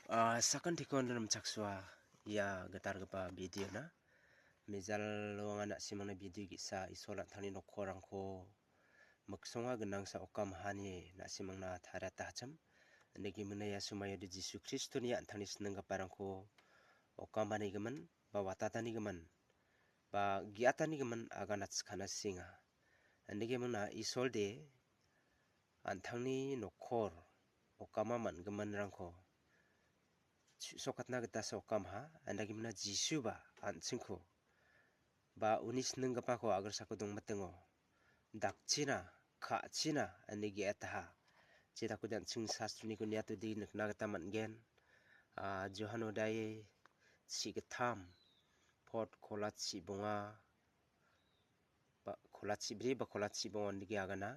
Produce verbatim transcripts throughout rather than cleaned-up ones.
Ah, sakantikon rimchaksoa ia gitalgipa video-na. Mejalo anga na·simangna video ge·sa Isol an·tangni nokkorangko miksonga gnangsa okamahani na·simangna tariatachim. Indake mingna ia sumaio de Jisu Kristoni an·tangni sininggiparangko okamanigimin ba watatanigimin ba ge·atanigimin agana chikana sienga. Indake mingna Isol de an·tangni nokkor okama man·giminrangko chu·sokatna gita sokamaha, indake mingna Jisuba an·chingko ba uni sininggipako a·gilsako dongmitingo dakchina, ka·china ine ge·etaha. Jedakode an·ching sastroniko niatode nikna gita man·gen. Ah, Johan odai chigittam, pot kola chibonga, ba, kola chibri ba kola chibonga indake agana.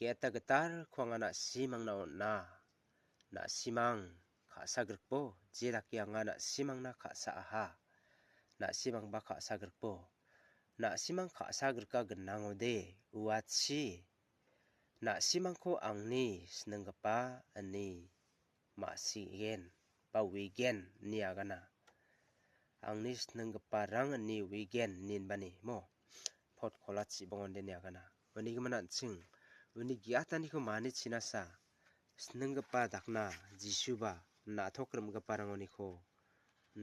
Ge·eta gitalko anga na·simangna on·a. Na·simang ka·sa grikbo, jedake anga na·simangna ka·sa aha. Na·simangba ka·sa grikbo. Na·simang ka·sa grika gnangode, uachi na·simangko angni sininggipa ine ma·sigen ba uigen ine agana. Angni sininggiparang ine uigen ine inbani mo. Pot kola chibongonde ine agana. Uni gimin an·ching uni ge·ataniko mani chinasa sininggipa dakna Jisuba na·tok rim·giparangoniko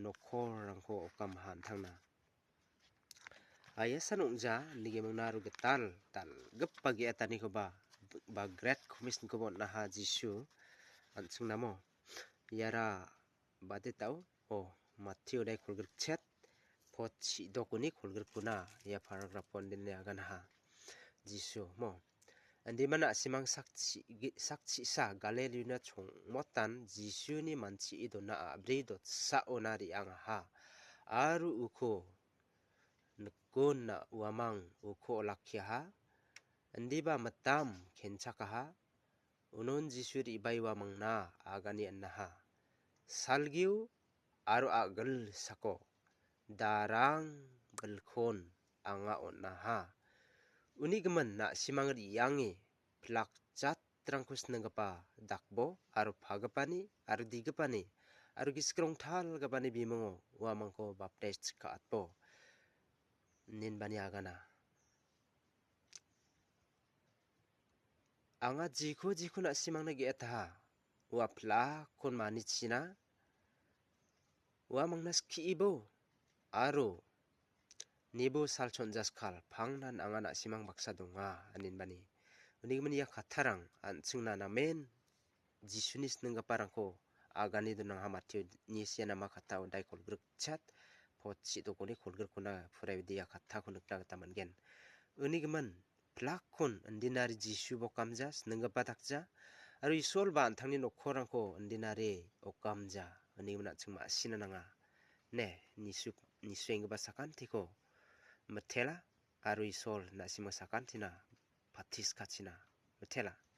nokkorangko okamaha an·tangna. Aiasan ong·ja nigemingna aro gital dal·gipa ge·atanikoba ba Great Commissionkoba on·aha Jisu an·chingnamo. Iara baditao, o, Matthew dai kolgrikchet, pot chidokoni kolgrikona ia paragraph-o indine aganaha Jisu mo. Indima na·simang sakchi-, sakchisa Galilina chongmotan Jisuni manchi·e dona a·bri dotsaona re·angaha. Aro uko nikona uamang uko olakkiaha. Indiba mitam kenchakaha. Unon Jisu re·bae uamangna agane inaha. Salgio aro a·gilsako darang bilkon anga on·aha. Uni gimin na·simang re·ange pilak jatrangko sininggipa dakbo aro pagipani aro digipani aro gisik rongtalgipani bimingo uamangko baptais ka·atbo, ninbani agana. Anga jiko jiko na·simangna ge·etaha. Ua pilakon manichina. Uamangna skiibo. Aro nibo salchon jaskal pangnan anga na·simang baksa donga, aninbani. Unigimin ia kattarang an·chingna namen Jisuni sininggiparangko agane donangha Matthew ni sia nama kattao dai kolgrikchat pot chidokoni kolgrikona puraibidi ia kattako nikna gita man·gen. Unigimin pilakkon indinari Jisu bokamja, sininggipa dakja, aro Isol ba an·tangni nokkorangko indinari okamja, unigimin an·ching ma·sina nanga. Ne, nisu-, nisuenggipa sakantiko mitela, aro Isol na·sima sakantina patiskachina mitela.